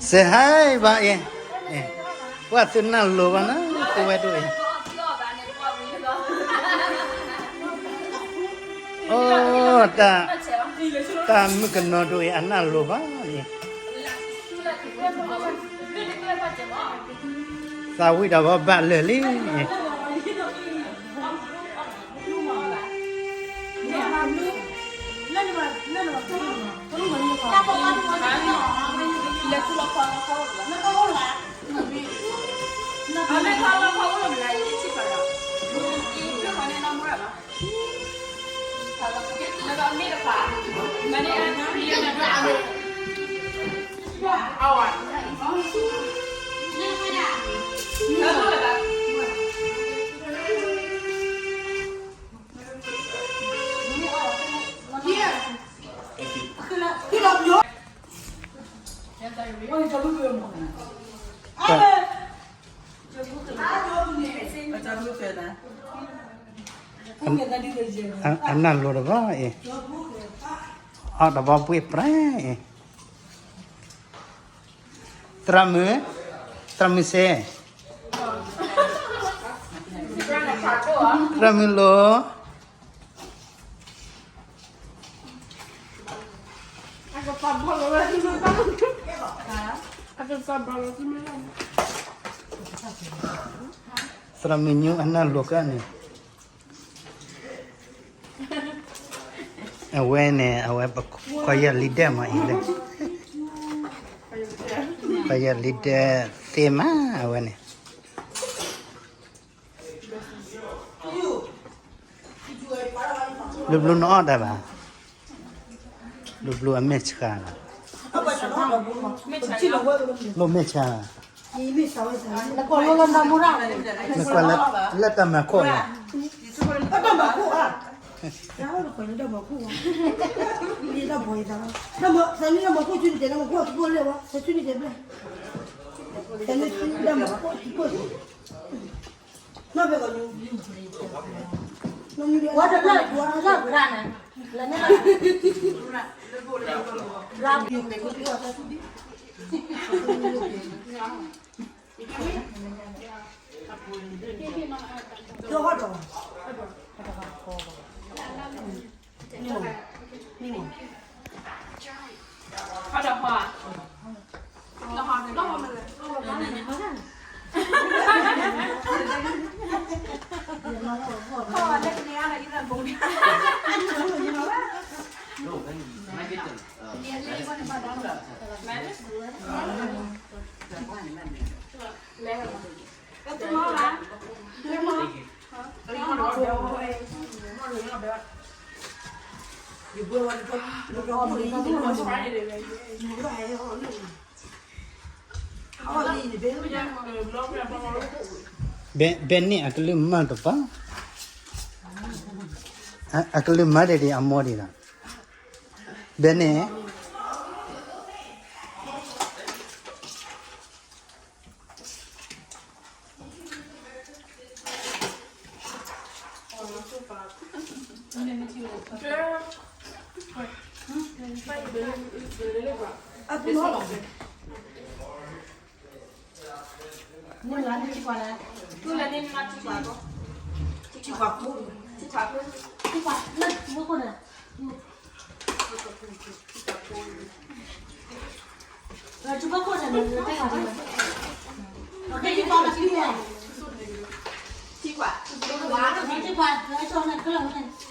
စဲးဟဲဘၣ်အံၤ, ပှၤသုနၢ်လိၤဘၣ်နၤ သုဝဲဒၣ်အံၤ, အိၣ်, တၢ်မုၣ်ကနီၤဒိၣ်အံၤ အနၢ်လိၤဘၣ်အံၤ, သးဝံၣ်ဒီးဘၣ်ဘၣ်လၢာ်လံ. အနၢ်လိၤတဘၣ်, အတဘီဘှ့ၣ်ပြဲအံၤ, သရၣ်မုၣ်, သရၣ်မုၣ်စဲ, သရၣ်မုၣ်လိၤ သရၣ်မုၣ်ညိအနၢ်လိၤကၢန့ၣ်, အဝဲန့ၣ် အဝဲပခွါယဲၢ်လံဒဲးမးအံၤလဲၣ်, ခွါယဲၢ်လံဒဲးသ့မး အဝဲန့ၣ် ဘျီဘျီနအီၣ်တၢ်ဘၣ်, ဘျီဘျီအမဲာ်ဆှးလီၤ, ဘျီမဲာ်ဆှး, နကွၢ်လၢတၢ်မၤခိၣ်လီၤ, ဘဲန့ၣ်အကလုၢ်မၤတပၤ, အကလုၢ်မၤဒ်ဒ်အမိၢ်ဒ်ဒီး, ဘဲန့ၣ် Kí